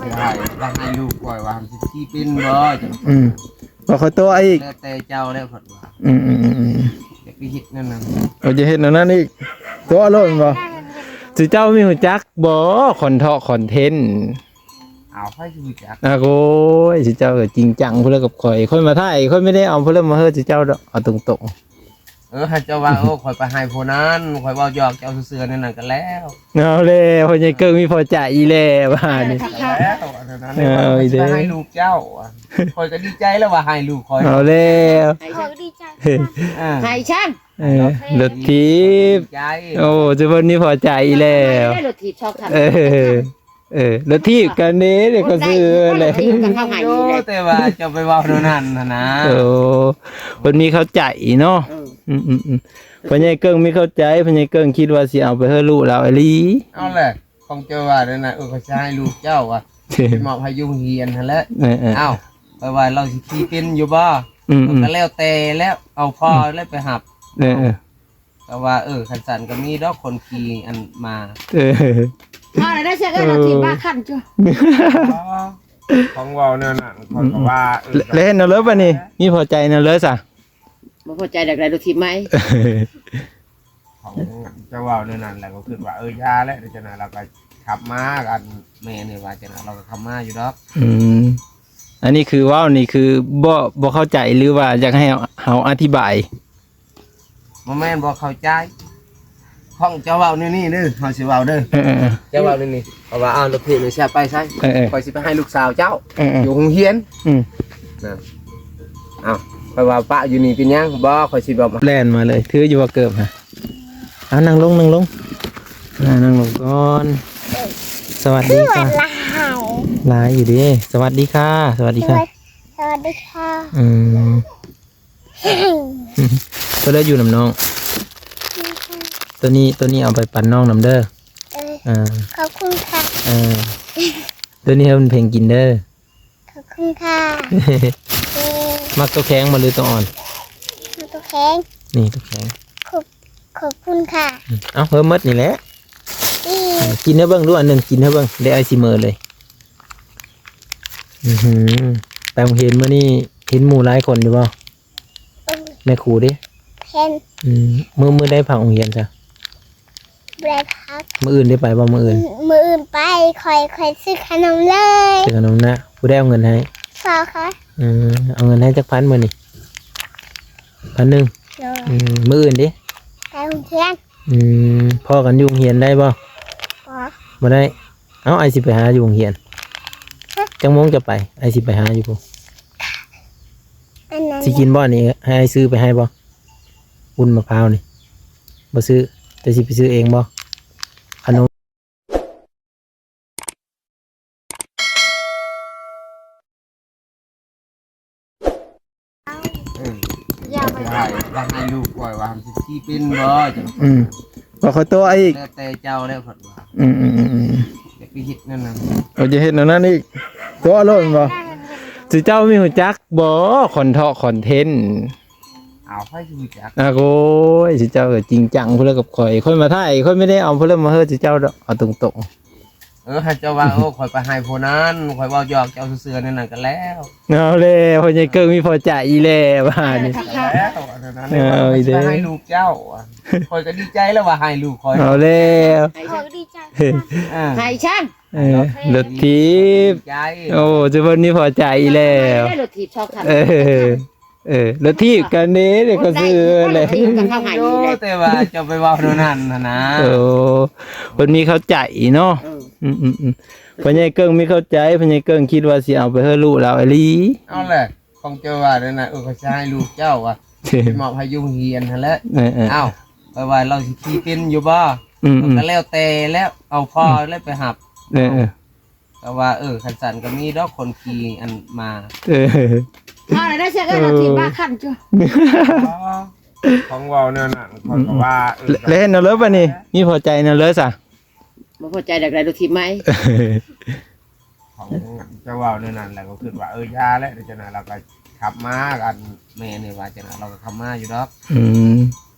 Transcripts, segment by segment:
ໄດ້ວ່າໃຫ້ລູກຂ້ອຍວ່າ ມັນຊິຂີ່ເປັນບໍ່ ຈັ່ງ ອືມ ວ່າຂ້ອຍຕົວະອີກ ແລ້ວແຕ່ເຈົ້າແລ້ວ ຂ້ອຍວ່າ ອືມໆໆໆ ຢ່າໄປເຮັດແນວນັ້ນ ເອີ ຢ່າເຮັດແນວນັ້ນອີກ ຕົວະໂລດແມ່ນບໍ່? ຊິເຈົ້າມີຮູ້ຈັກບໍ່ ຄອນເທາະຄອນເທັນ? ອ້າວ ໃຜຊິຮູ້ຈັກ? ອາ ໂອ້ຍ ຊິເຈົ້າກໍຈິງຈັງພຸ້ນແຫຼະກັບຂ້ອຍ ຂ້ອຍມາຖ່າຍ ຂ້ອຍບໍ່ໄດ້ເອົາຜູ້ເລີມາເຮີດຊິເຈົ້າດອກ ເອົາຕົງໆ ເອີ ໃຫ້ເຈົ້າວ່າ ໂອ້ ຂ້ອຍໄປໃຫ້ຜູ້ນັ້ນ ຂ້ອຍເວົ້າຢອກເຈົ້າຊື່ໆ ແນວນັ້ນກໍແລ້ວ ເອົາແລ້ວ ພໍ່ໃຫຍ່ເກິ່ງມີພໍໃຈອີກແລ້ວ ບາດນີ້ ແລ້ວ ອັນນັ້ນ ເອີ ຂ້ອຍຊິໄປໃຫ້ລູກເຈົ້າ ຂ້ອຍກໍດີໃຈແລ້ວວ່າໃຫ້ລູກຂ້ອຍ ເອົາແລ້ວ ຂ້ອຍກໍດີໃຈ ເອີ ໃຫ້ຊັ້ນ ເອີ ລົດຖີບ ດີໃຈ ໂອ້ ຈຸເພິ່ນມີພໍໃຈອີກແລ້ວ ໄດ້ລົດຖີບສອງຄັນ ເອີ ເອີ ລົດຖີບກັນເດ້ ເດ້ກໍຊື້ແຫຼະ ລົດຖີບກັນເຮົາໃຫ້ນີ້ແຫຼະ ໂອ້ ແຕ່ວ່າເຈົ້າໄປເວົ້າແນວນັ້ນຫັ້ນນະ ໂອ້ ເພິ່ນມີເຂົ້າໃຈເນາະ ເອີ ອືມໆໆ ພໍ່ໃຫຍ່ເກິ່ງມີເຂົ້າໃຈ ພໍ່ໃຫຍ່ເກິ່ງຄິດວ່າຊິເອົາໄປເຮີລູກລາວອີ່ຫຼີ ເອົາແຫຼະ ຂອງເຈົ້າວ່ານັ້ນນະ ເອີ ຂ້ອຍຊິໃຫ້ລູກເຈົ້າວ່າ ຊິມອບໃຫ້ຢູ່ໂຮງຮຽນຫັ້ນແຫຼະ ເອີໆ ເອົ້າ ຂ້ອຍວ່າລາວຊິຂີ່ເປັນຢູ່ບໍ່? ອືມໆ ກໍແລ້ວແຕ່ແລ້ວ ເອົາພໍ່ແລ້ວໄປຮັບ ເອີໆ ກໍວ່າ ເອີ ຄັນຊັ້ນກໍມີດອກຄົນຂີ່ອັນມາ ເອີ ພໍແລ້ວເດີ ເຊື່ອເອີ ເອີ ເຮົາຖີບມາຄັນຈຸ ອໍ ຂອງເວົ້າແນວນັ້ນ ຂ້ອຍກໍວ່າ ເອີ ແລ້ວເຮັດແນວເລີບາດນີ້ ມີພໍໃຈແນວເລີຊະ ບໍ່ພໍໃຈດອກ ໄດ້ລົດຖີບໃໝ່ ຂອງເຈົ້າເວົ້າແນວນັ້ນ ແລ້ວກໍຄິດວ່າ ເອີ ຢ່າແຫຼະ ຈັ່ງນັ້ນລາວກໍຂັບມາ ອັນແມ່ນີ້ວ່າຈັ່ງນັ້ນ ລາວກໍຂັບມາຢູ່ດອກ ອືມ ອັນນີ້ຄືເວົ້ານີ້ຄືບໍ່ ບໍ່ເຂົ້າໃຈ ຫຼືວ່າຢາກໃຫ້ເຮົາອະທິບາຍ? ບໍ່ແມ່ນບໍ່ເຂົ້າໃຈ ຂອງເຈົ້າເວົ້າແນວນີ້ເດີ ເຮົາຊິເວົ້າເດີ ເອີໆໆ ເຈົ້າເວົ້າແນວນີ້ ເພາະວ່າ ອ້າວ ລົດຖີບນີ້ຊິເອົາໄປໃສ? ເອີໆ ຂ້ອຍຊິໄປໃຫ້ລູກສາວເຈົ້າ ເອີໆ ຢູ່ໂຮງຮຽນ ອືມ ນະ ອ້າວ ຂ້ອຍວ່າປະຢູ່ນີ້ເປັນຫຍັງ? ບໍ່ ຂ້ອຍຊິບອກ ແລ່ນມາເລີຍ ຖືຢູ່ວ່າເກີບຫະ ອ່າ ນັ່ງລົງ ນັ່ງລົງ ອ່າ ນັ່ງລົງກ່ອນ ສະຫວັດດີຄ່ະ ຫຼາຍຢູ່ເດ້ ສະຫວັດດີຄ່ະ ສະຫວັດດີຄ່ະ ສະຫວັດດີຄ່ະ ອືມ ເພິ່ນເລີຍຢູ່ນຳນ້ອງ ໂຕນີ້ ໂຕນີ້ເອົາໄປປັນນ້ອງນຳເດີ ເອີ ເອີ ຂອບຄຸນຄ່ະ ເອີ ໂຕນີ້ໃຫ້ເພິ່ນເພັງກິນເດີ ຂອບຄຸນຄ່ະ ເອີ ມັກໂຕແຂງບໍ່ ຫຼືໂຕອ່ອນ? ມັກໂຕແຂງ ນີ້ໂຕແຂງ ຂອບ ຂອບຄຸນຄ່ະ ເອົາ ເຮີໝົດນີ້ແຫຼະ ອືມ ກິນໃຫ້ເບິ່ງດູອັນໜຶ່ງ ກິນໃຫ້ເບິ່ງ ເດ ອ້າຍຊິເມີເລີຍ ອືຫື ໄປໂຮງຮຽນມື້ນີ້ເຫັນໝູ່ຫຼາຍຄົນຢູ່ບໍ່? ເອີ ແມ່ຄູເດ້ ເຫັນ ອືມ ມື້ ມື້ໃດພາໂຮງຮຽນຊະ? ບໍ່ໄດ້ພາ ມື້ອື່ນໄດ້ໄປບໍ່? ມື້ອື່ນ ມື້ອື່ນໄປ ຂ້ອຍ ຂ້ອຍຊື້ຂະໜົມເລີຍ ຊື້ຂະໜົມນະ ຜູ້ໃດເອົາເງິນໃຫ້? ພໍ່ຂ້ອຍ ອືມ ເອົາເງິນໃຫ້ຈັກພັນມື້ນີ້? ພັນໜຶ່ງ ໂດຍ ອືມ ມື້ອື່ນເດ້? ໄປໂຮງຮຽນ ອືມ ພໍ້ກັນຢູ່ໂຮງຮຽນໄດ້ບໍ່? ບໍ່ ບໍ່ໄດ້ ເອົ້າ ອ້າຍຊິໄປຫາຢູ່ໂຮງຮຽນ ຮະ ຈັກໂມງຈະໄປ? ອ້າຍຊິໄປຫາຢູ່ພຸ້ນ ອັນນັ້ນ ຊິກິນບໍ່ນີ້? ໃຫ້ອ້າຍຊື້ໄປໃຫ້ບໍ່? ວຸ້ນມະພ້າວນີ້ ບໍ່ຊື້ ແຕ່ຊິໄປຊື້ເອງບໍ່? ຂະໜົມ ເອີ ຢ່າໄປ ວ່າໃຫ້ລູກຂ້ອຍວ່າ ມັນຊິຂີ່ເປັນບໍ່ ຈັ່ງ ອືມ ວ່າຂ້ອຍຕົວະອີກ ແລ້ວແຕ່ເຈົ້າແລ້ວ ຂ້ອຍວ່າ ອືມໆໆໆ ຢ່າໄປເຮັດແນວນັ້ນ ເອີ ຢ່າເຮັດແນວນັ້ນອີກ ຕົວະໂລດແມ່ນບໍ່? ຊິເຈົ້າມີຮູ້ຈັກບໍ່ ຄອນເທາະຄອນເທັນ? ອ້າວ ໃຜຊິຮູ້ຈັກ? ອາ ໂອ້ຍ ຊິເຈົ້າກໍຈິງຈັງພຸ້ນແຫຼະກັບຂ້ອຍ ຂ້ອຍມາຖ່າຍ ຂ້ອຍບໍ່ໄດ້ເອົາຜູ້ເລີມາເຮີດຊິເຈົ້າດອກ ເອົາຕົງໆ ເອີ ໃຫ້ເຈົ້າວ່າ ໂອ້ ຂ້ອຍໄປໃຫ້ຜູ້ນັ້ນ ຂ້ອຍເວົ້າຢອກເຈົ້າຊື່ໆ ແນວນັ້ນກໍແລ້ວ ເອົາແລ້ວ ພໍ່ໃຫຍ່ເກິ່ງມີພໍໃຈອີກແລ້ວ ບາດນີ້ ແລ້ວ ເອົາອີກແລ້ວ ຂ້ອຍຊິໄປໃຫ້ລູກເຈົ້າ ຂ້ອຍກໍດີໃຈແລ້ວວ່າໃຫ້ລູກຂ້ອຍ ເອົາແລ້ວ ຂ້ອຍກໍດີໃຈ ເອີ ໃຫ້ຊັ້ນ ເອີ ລົດຖີບ ດີໃຈ ໂອ້ ຈຸເພິ່ນມີພໍໃຈອີກແລ້ວ ໄດ້ລົດຖີບສອງຄັນ ເອີ ເອີ ລົດຖີບກັນເດ້ ເດ້ກໍຊື້ແຫຼະ ລົດຖີບກັນເຮົາໃຫ້ນີ້ແຫຼະ ໂອ້ ແຕ່ວ່າເຈົ້າໄປເວົ້າແນວນັ້ນຫັ້ນນະ ໂອ້ ເພິ່ນມີເຂົ້າໃຈເນາະ ເອີ ອືມໆໆ ພໍ່ໃຫຍ່ເກິ່ງມີເຂົ້າໃຈ ພໍ່ໃຫຍ່ເກິ່ງຄິດວ່າຊິເອົາໄປເຮີລູກລາວອີ່ຫຼີ ເອົາແຫຼະ ຂອງເຈົ້າວ່ານັ້ນນະ ເອີ ຂ້ອຍຊິໃຫ້ລູກເຈົ້າວ່າ ຊິມອບໃຫ້ຢູ່ໂຮງຮຽນຫັ້ນແຫຼະ ເອີໆ ເອົ້າ ຂ້ອຍວ່າລາວຊິຂີ່ເປັນຢູ່ບໍ່? ອືມໆ ກໍແລ້ວແຕ່ແລ້ວ ເອົາພໍ່ແລ້ວໄປຮັບ ເອີໆ ກໍວ່າ ເອີ ຄັນຊັ້ນກໍມີດອກຄົນຂີ່ອັນມາ ເອີ ພໍແລ້ວເດີ ເຊື່ອເອີ ເຮົາຖີບມາຄັນຈຸ ອໍ ຂອງເວົ້າແນວນັ້ນ ຂ້ອຍກໍວ່າ ເອີ ແລ້ວເຮັດແນວເລີບາດນີ້ ມີພໍໃຈແນວເລີຊະ ບໍ່ພໍໃຈດອກ ໄດ້ລົດຖີບໃໝ່ ຂອງເຈົ້າເວົ້າແນວນັ້ນ ແລ້ວກໍຄິດວ່າ ເອີ ຢ່າແຫຼະ ຈັ່ງນັ້ນລາວກໍຂັບມາ ອັນແມ່ນີ້ວ່າຈັ່ງນັ້ນ ລາວກໍຂັບມາຢູ່ດອກ ອືມ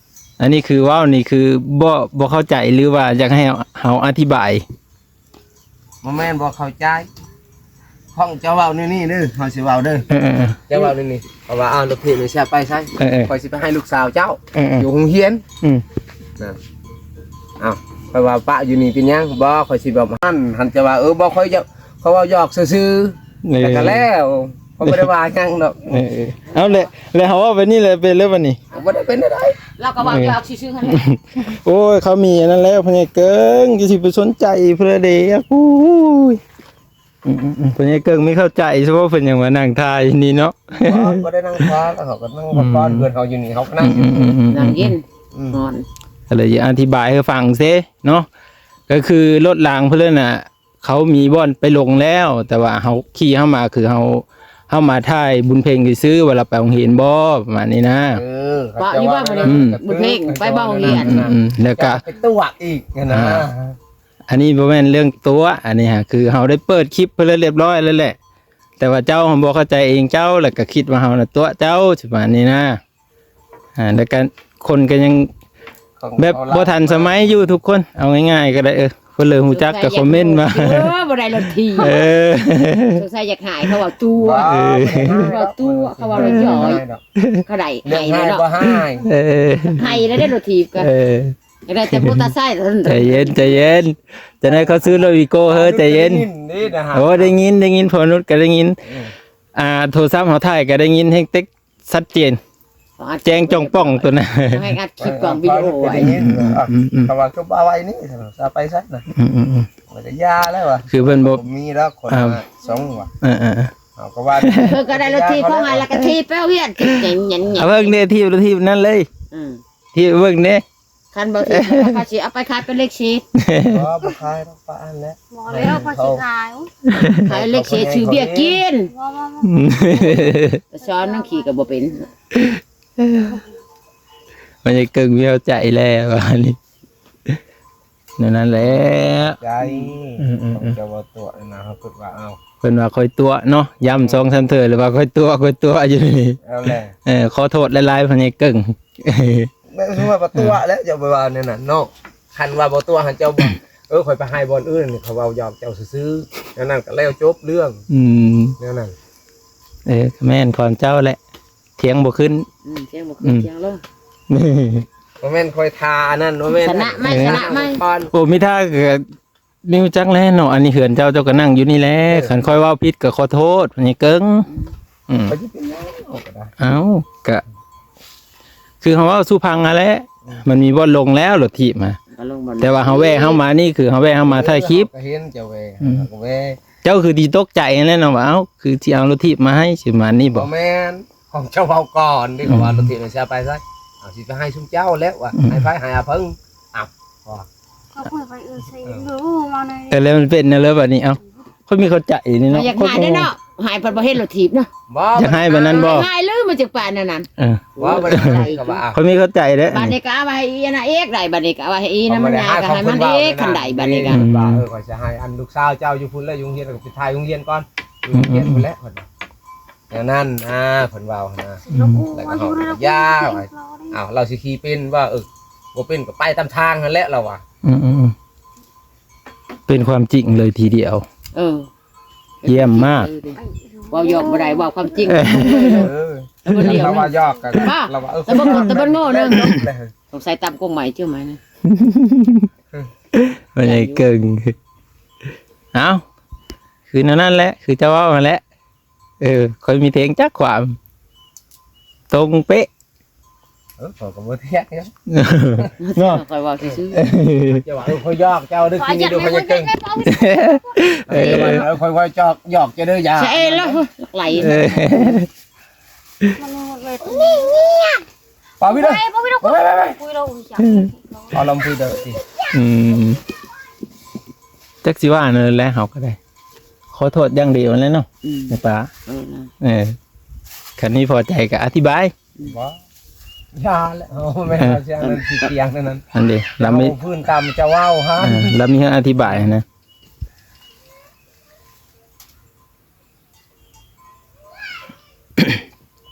ອັນນີ້ຄືເວົ້ານີ້ຄືບໍ່ ບໍ່ເຂົ້າໃຈ ຫຼືວ່າຢາກໃຫ້ເຮົາອະທິບາຍ? ບໍ່ແມ່ນບໍ່ເຂົ້າໃຈ ຂອງເຈົ້າເວົ້ານີ້ນີ້ເດີ ເຮົາຊິເວົ້າເດີ ເອີໆໆ ເຈົ້າເວົ້ານີ້ນີ້ ເພາະວ່າ ອ້າວ ລົດຖີບນີ້ຊິເອົາໄປໃສ ເອີໆ ຂ້ອຍຊິໄປໃຫ້ລູກສາວເຈົ້າ ເອີໆ ຢູ່ໂຮງຮຽນ ອືມ ນະ ອ້າວ ຂ້ອຍວ່າປະຢູ່ນີ້ເປັນຫຍັງ? ບໍ່ ຂ້ອຍຊິບອກ ຫັ້ນ ຫັ້ນຈະວ່າ ເອີ ບໍ່ ຂ້ອຍຢາກ ຂ້ອຍເວົ້າຫຍອກຊື່ໆ ເອີ ແລ້ວກໍແລ້ວ ຂ້ອຍບໍ່ໄດ້ວ່າຫຍັງດອກ ເອີໆ ເອົາແຫຼະ ແລ້ວເຮົາເວົ້າແບບນີ້ແຫຼະ ເປັນແລ້ວບັດນີ້ ບໍ່ໄດ້ເປັນໄດ ລາວກໍເວົ້າຫຍອກຊື່ໆຫັ້ນແຫຼະ ໂອ້ຍ ເຂົາມີອັນນັ້ນແລ້ວ ພໍ່ໃຫຍ່ເກີງ ຢູ່ຊິໄປສົນໃຈເພິ່ນເດ້ ໂອ້ຍ ອືມໆໆ ເພິ່ນຍັງເກີງມີເຂົ້າໃຈ ສະເພາະເພິ່ນຍັງມານັ່ງຖ່າຍຢູ່ນີ້ເນາະ ບໍ່ ບໍ່ໄດ້ນັ່ງຖ່າຍ ເຮົາກໍນັ່ງ ອືມ ພັກຜ່ອນ ເພິ່ນເຮົາຢູ່ນີ້ ເຮົາກໍນັ່ງ ອືມໆໆ ນັ່ງເຢັນ ອືມ ນອນ ກໍເລີຍອະທິບາຍໃຫ້ຟັງເຊເນາະ ກໍຄືລົດລາງເພິ່ນນັ້ນນະ ເຂົາມີບ່ອນໄປລົງແລ້ວ ແຕ່ວ່າເຮົາຂີ່ເຮົາມາ ຄືເຮົາ ເຮົາມາຖ່າຍບຸນເພັງຊື່ໆ ວ່າລາວໄປໂຮງຮຽນບໍ່ ປະມານນີ້ນະ ເອີ ເພາະຢູ່ບ້ານ ອືມ ບຸນເພັງ ໄປບໍ່ໂຮງຮຽນ ອືມໆໆ ແລ້ວກໍ ໄປຕົວະອີກຫັ້ນນະ ອ່າ ອັນນີ້ບໍ່ແມ່ນເລື່ອງຕົວະ ອັນນີ້ຫາ ຄືເຮົາໄດ້ເປີດຄລິບເພິ່ນລຽບຮ້ອຍແລ້ວແຫຼະ ແຕ່ວ່າເຈົ້າບໍ່ເຂົ້າໃຈເອງເຈົ້າ ແລ້ວກໍຄິດວ່າເຮົານະຕົວະເຈົ້າ ປະມານນີ້ນະ ອ່າ ແລ້ວກໍຄົນກໍຍັງແບບບໍ່ທັນສະໄໝຢູ່ທຸກຄົນ ເອົາງ່າຍໆກໍໄດ້ ເອີ ເພິ່ນເລີຍຮູ້ຈັກກໍຄອມເມັນມາ ເອີ ບໍ່ໄດ້ລົດຖີບ ເອີ ສົງໄສຢາກຫາຍ ເຂົາເວົ້າຕົວະ ເອີ ເວົ້າຕົວະ ເຂົາເວົ້າລອຍໆ ເຂົາໄດ້ ເລື່ອງໃຫ້ເນາະ ຫາຍບໍ່ຫາຍ ເອີ ໃຫ້ແລ້ວໄດ້ລົດຖີບກໍ ເອີ ຢາກໄດ້ແຕ່ມໍເຕີໄຊເທົ່ານັ້ນ ໃຈເຢັນ ໃຈເຢັນ ຈັ່ງໃດເຂົາຊື້ລົດວີໂກ້ເຮີ ໃຈເຢັນ ໂອ້ ໄດ້ຍິນ ໄດ້ຍິນ ພໍ່ນຸດກໍໄດ້ຍິນ ອ່າ ໂທລະສັບເຮົາຖ່າຍກໍໄດ້ຍິນ ແຮງເຕັກຊັດເຈນ ແຈ້ງຈ່ອງປ່ອງໂຕນັ້ນ ໃຫ້ອັດຄລິບກອງວິດີໂອໄວ້ ເຂົາວ່າຄືບໍ່ໄວ້ນີ້ ເອົາໄປໃສນະ ອືມໆໆ ມັນກໍຢ່າແລ້ວວ່າ ຄືເພິ່ນບໍ່ ບໍ່ມີແລ້ວຄົນ ອ່າ ສອງວ່າ ເອີໆໆ ເຮົາກໍວ່າ ເພິ່ນກໍໄດ້ລົດຖີບເຂົາໃຫ້ ແລ້ວກໍຖີບໄປໂຮງຮຽນ ເອົາເບິ່ງເດ້ ຖີບລົດຖີບນັ້ນເລີຍ ອືມ ທີ່ເບິ່ງເດ້ ຄັນບໍ່ຖືກ ເຂົາຊິເອົາໄປຂາຍເປັນເລກເສດ ບໍ່ ບໍ່ຂາຍດອກ ປານແຫຼະ ບໍ່ແລ້ວ ເຂົາຊິຂາຍ ຂາຍເລກເສດຊື້ເບຍກິນ ບໍ່ ບໍ່ ບໍ່ ໄປສອນໜັງສືກໍບໍ່ເປັນ ມັນຈະເກິ່ງແວວໃຈແລ້ວ ອັນນີ້ ແນວນັ້ນແຫຼະ ໃຈ ອືມໆໆ ເຈົ້າວ່າຕົວະນະ ເຮົາຄິດວ່າ ເອົ້າ ເພິ່ນວ່າຂ້ອຍຕົວະເນາະ ຢ້ຳສອງສາມເທື່ອ ຫຼືວ່າຂ້ອຍຕົວະ ຂ້ອຍຕົວະຢູ່ນີ້ ເອົາແຫຼະ ເອີ ຂໍໂທດຫຼາຍໆ ພໍ່ໃຫຍ່ເກິ່ງ ແມ່ນວ່າບໍ່ຕົວະແຫຼະ ເຈົ້າໄປວ່າແນວນັ້ນເນາະ ຄັນວ່າບໍ່ຕົວະຫັ້ນເຈົ້າບໍ່ ເອີ ຂ້ອຍໄປໃຫ້ບ່ອນອື່ນ ເຂົາເວົ້າຫຍອກເຈົ້າຊື່ໆ ແນວນັ້ນກໍແລ້ວຈົບເລື່ອງ ອືມ ແນວນັ້ນ ເອີ ແມ່ນຄວາມເຈົ້າແຫຼະ ຖຽງບໍ່ຂຶ້ນ ອືມ ຖຽງບໍ່ຂຶ້ນ ອືມ ຖຽງລົງ ບໍ່ແມ່ນຂ້ອຍທ່າອັນນັ້ນ ບໍ່ແມ່ນ ຊະນະໄໝ ເອີ ຊະນະໄໝ ໂອ້ ມີທ່າກໍ ນີ້ຮູ້ຈັກແລ້ວເນາະ ອັນນີ້ເຮືອນເຈົ້າ ເຈົ້າກໍນັ່ງຢູ່ນີ້ແຫຼະ ເອີ ຄັນຂ້ອຍເວົ້າຜິດກໍຂໍໂທດ ພໍ່ໃຫຍ່ເກິ່ງ ອືມ ອືມ ຂ້ອຍຊິເປັນຫຍັງ ເອົາກໍໄດ້ ເອົ້າ ກະ ຄືເຮົາເວົ້າສູ່ຟັງຫັ້ນແຫຼະ ອືມ ມັນມີບ່ອນລົງແລ້ວລົດຖີບມາ ກໍລົງບ່ອນ ແຕ່ວ່າເຮົາແວ່ເຮົາມານີ້ ຄືເຮົາແວ່ເຮົາມາຖ່າຍຄລິບ ເອີ ເຮົາກໍເຫັນເຈົ້າແວ່ ອືມ ເຮົາກໍແວ່ ເຈົ້າຄືຊິຕົກໃຈຫັ້ນແຫຼະເນາະ ວ່າ ເອົ້າ ຄືຊິເອົາລົດຖີບມາໃຫ້ ຊິປະມານນີ້ບໍ ບໍ່ແມ່ນ ຂອງເຈົ້າເວົ້າກ່ອນເດ້ ອືມ ເຂົາວ່າລົດຖີບມັນຊິເອົາໄປໃສ ເອົາ ຊິໄປໃຫ້ຊຸມເຈົ້າແລ້ວວ່າ ອືມ ໃຫ້ໃຜ ໃຫ້ອາເພິງ ເອົ້າ ເຂົາເປີດໄປເອີເຊ ເອີ ເອີ ເອີ ແລ້ວມັນເປັນແນວໃດບັດນີ້ ເອົ້າ ຂ້ອຍມີເຂົ້າໃຈນີ້ເນາະ ຢາກໃຫ້ເດ້ເນາະ ໃຫ້ເພິ່ນບໍ່ເຫັນລົດຖີບເນາະ ບໍ່ ຢາກໃຫ້ແບບນັ້ນບໍ່ ໃຫ້ຫຼືມັນຈັ່ງປານນັ້ນ ເອີ ບໍ່ ບໍ່ໄດ້ໃຫ້ ຂ້ອຍມີເຂົ້າໃຈເດ້ ບັດນີ້ກໍເອົາໄວ້ໃຫ້ອີນາເອກໄດ້ ບັດນີ້ກໍເອົາໄວ້ໃຫ້ອີນາມັນຍາ ກໍໃຫ້ມັນເອກຄັນໃດ ບັດນີ້ກໍ ອືມ ວ່າ ເອີ ຂ້ອຍຊິໃຫ້ອັນລູກສາວເຈົ້າຢູ່ພຸ້ນແຫຼະ ຢູ່ໂຮງຮຽນ ກໍໄປຖ່າຍໂຮງຮຽນກ່ອນ ຢູ່ໂຮງຮຽນ ອືມ ພຸ້ນແຫຼະ ເພິ່ນວ່າ ແນວນັ້ນນະ ເພິ່ນເວົ້າຫັ້ນນະ ອືມ ແລ້ວກໍເຮົາກໍຢ່າວ່າ ອ້າວ ລາວຊິຂີ່ເປັນວ່າ ເອີ ບໍ່ເປັນກໍໄປຕາມທາງຫັ້ນແຫຼະ ລາວວ່າ ອືມໆໆ ເປັນຄວາມຈິງເລີຍທີດຽວ ເອີ ຢ້ຽມມາກ ເວົ້າຫຍອກບໍ່ໄດ້ ເວົ້າຄວາມຈິງ ເອີ ລາວວ່າຫຍອກກໍ ລາວວ່າ ເອີ ແຕ່ບໍ່ ແຕ່ບໍ່ໂງ່ເດີ ສົງໄສຕຳກົງໃໝ່ເຈົ້າໃໝ່ນະ ມັນໃຫຍ່ເກິ່ງ ເອົ້າ ຄືແນວນັ້ນແຫຼະ ຄືເຈົ້າເວົ້າຫັ້ນແຫຼະ ເອີ ຂ້ອຍມີຖຽງຈັກຄວາມ ຕົງເປະ ເອີ ຂ້ອຍກໍບໍ່ຖຽງເນາະ ຂ້ອຍເວົ້າຊື່ໆ ຢ່າວ່າ ເອີ ຂ້ອຍຫຍອກເຈົ້າເດີ ກິນຢູ່ ຂ້ອຍຍັງເກັ່ງ ເອີ ຂ້ອຍວ່າຫຍອກເຈົ້າເດີ ຢ່າ ໃຊ່ລະ ໄຫຼ ເອີ ມັນເລີຍ ປາວິດເດີ ປາວິດເດີ ເອົາລຳພຸດເດີ ອືມ ຈັກຊິວ່າແນວໃດແຫຼະ ເຮົາກໍໄດ້ ຂໍໂທດຢ່າງດຽວຫັ້ນແຫຼະເນາະ ອືມ ແມ່ປ້າ ເອີ ເອີ ຄັນນີ້ພໍໃຈກໍອະທິບາຍ ບໍ່ ຢ່າແຫຼະ ເຮົາແມ່ນ ເອີ ເຮົາຊິອັນນັ້ນຊິຖຽງອັນນັ້ນ ອັນເດ ລຳ ເຮົາພື້ນຕາມເຈົ້າເວົ້າຫັ້ນ ເອີ ລຳມີເລື່ອງອະທິບາຍນະ